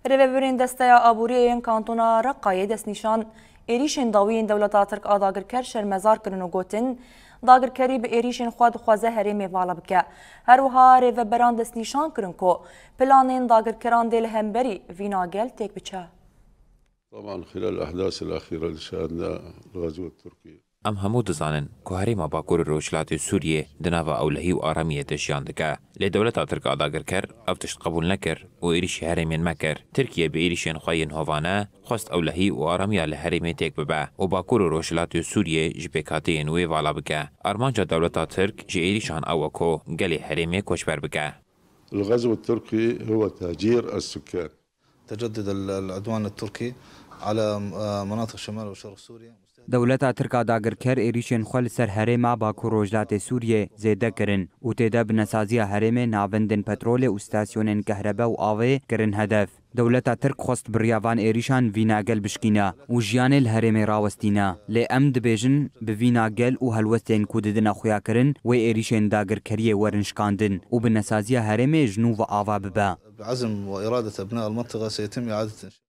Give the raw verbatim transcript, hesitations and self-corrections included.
Rêvebirên Desteya Aboriyê yên Kantona Reqayê destnîşan êrîşên dawî yên dewleta Tirk a dagirker şermezar kirin û gotin, dagirkerî bi êrîşên xwe dixwaze herêmê vala bike. Her wiha rêveberan destnîşan kirin ku planên dagirkeran dê li hemberî vîna gel têk biçe. طبعا خلال الأحداث الأخيرة اللي شهدنا الغزو التركي. Em hemû dizanin ku herêma Bakur û Rojhilatê Sûriyê di nava ewlehî û aramiyê de jiyan dike. Lê dewleta Tirk a dagirker ev tişt qebûl nekir û êrîşî herêmên me kir. Tirkiye bi êrîşên xwe yên hovane xwest ewlehî û aramiya li herêmê têk bibe û Bakur û Rojhilatê Sûriyê ji pêkhateyên wê vala bike. Armanca dewleta Tirk ji êrîşan ew e ku gelê herêmê koçber bike. الغزو التركي هو تهجير السكان. تجدد ال- العدوان التركي على م- آه مناطق شمال وشرق سوريا. Dewleta Tirk a dagirker êrîşên xwe li ser herêma Bakur Rojhilatê Sûriyê zêde kirin û tê de bi nesaziya herêmê navendên petrolê û stasyonên kehrebe û avê kirin hedef. Dewleta Tirk xwest bi riya van êrîşan vîna gel bişkîne û jiyanê li herêmê rawestîne. Lê em dibêjin bi vîna gel û helwestên ku didine xuyakirin wê êrîşên dagirkeriyê werin şikandin û bi nesaziya herêmê ji nû ve ava bibe. بعزم وإرادة أبناء المنطقة سيتم إعادة إنشاء